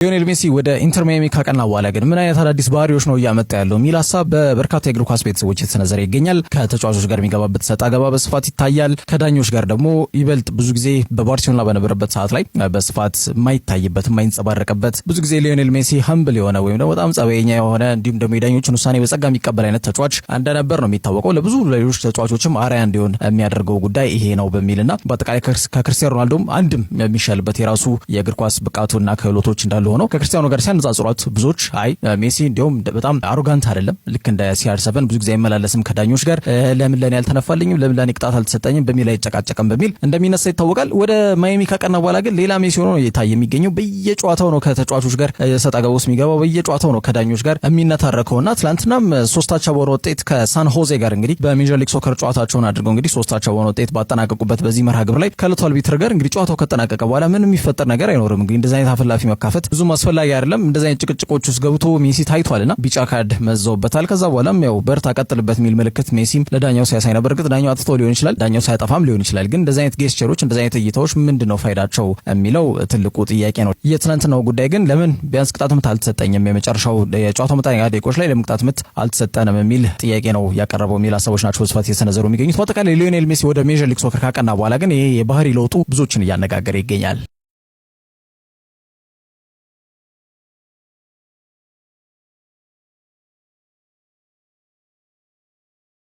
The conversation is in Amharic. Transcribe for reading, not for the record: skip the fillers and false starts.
ሊዮኔል ሜሲ ወደ ኢንተር ሚያሚ ካቀና በኋላ ግን ምን አይነት አዳዲስ ባህሪዎች ነው እያመጣ ያለው የሚል ሀሳብ በበርካታ የእግር ኳስ ቤተሰቦች የተሰነዘረ ይገኛል። ከተጫዋቾች ጋር የሚገባበት ሰጣ ገባ በስፋት ይታያል። ከዳኞች ጋር ደግሞ ይበልጥ ብዙ ጊዜ በባርሴሎና በነበረበት ሰዓት ላይ በስፋት የማይታይበት፣ የማይንጸባረቅበት፣ ብዙ ጊዜ ሊዮኔል ሜሲ humble የሆነ ወይም ደግሞ በጣም ጸባየኛ የሆነ፣ እንዲሁም ደግሞ የዳኞችን ውሳኔ በጸጋ የሚቀበል አይነት ተጫዋች እንደነበር ነው የሚታወቀው። ለብዙ ለሌሎች ተጫዋቾችም አርአያ እንዲሆን የሚያደርገው ጉዳይ ይሄ ነው በሚልና በአጠቃላይ ከክርስቲያኖ ሮናልዶም አንድም የሚሻልበት የራሱ የእግር ኳስ ብቃቱና ክህሎቶች እንዳሉ ሆነው ከክርስቲያኖ ጋር ሲያነጻጽሯት ብዙዎች አይ ሜሲ እንዲሁም በጣም arrogant አይደለም፣ ልክ እንደ CR7 ብዙ ጊዜ አይመላለስም ከዳኞች ጋር፣ ለምን ለኔ አልተነፋልኝም፣ ለምን ለኔ ቅጣት አልተሰጠኝም በሚል አይጨቃጨቅም በሚል እንደሚነሳ ይታወቃል። ወደ ማያሚ ካቀና በኋላ ግን ሌላ ሜሲ ሆኖ ነው እየታየ የሚገኘው። በየጨዋታው ነው ከተጫዋቾች ጋር ሰጣ ገባ ውስጥ የሚገባው፣ በየጨዋታው ነው ከዳኞች ጋር የሚነታረከውና ትላንትናም 3 አቻ በሆነ ውጤት ከሳን ሆዜ ጋር እንግዲህ በሜጀር ሊግ ሶከር ጨዋታቸውን አድርገው እንግዲህ 3 አቻ በሆነ ውጤት ባጠናቀቁበት በዚህ መርሃ ግብር ላይ ከዕለቱ አልቢትር ጋር እንግዲህ ጨዋታው ከተጠናቀቀ በኋላ ምንም የሚፈጠር ነገር አይኖርም። እንግዲህ እንደዚህ አይነት አፍ ላፊ መካፈት ብዙም አስፈላጊ አይደለም። እንደዚህ አይነት ጭቅጭቆች ውስጥ ገብቶ ሜሲ ታይቷልና ቢጫ ካርድ መዘውበታል። ከዛ በኋላም ያው በርታ ቀጥልበት የሚል ምልክት ሜሲም ለዳኛው ሲያሳይ ነበር። እርግጥ ዳኛው አጥፍቶ ሊሆን ይችላል፣ ዳኛው ሳያጠፋም ሊሆን ይችላል። ግን እንደዚህ አይነት gesture ኦች፣ እንደዚህ አይነት እይታዎች ምንድነው ፋይዳቸው የሚለው ትልቁ ጥያቄ ነው። የትናንትናው ጉዳይ ግን ለምን ቢያንስ ቅጣት ምት አልተሰጠኝም፣ የመጨረሻው የጨዋታው መጠናቀቂያ ደቂቃዎች ላይ ለምን ቅጣት ምት አልተሰጠንም የሚል ጥያቄ ነው ያቀረበው የሚል ሀሳቦች ናቸው በስፋት እየተሰነዘሩ የሚገኙት። በአጠቃላይ ሊዮኔል ሜሲ ወደ ሜጀር ሊግ ሶከር ካቀና በኋላ ግን ይሄ የባህሪ ለውጡ ብዙዎችን እያነጋገረ ይገኛል።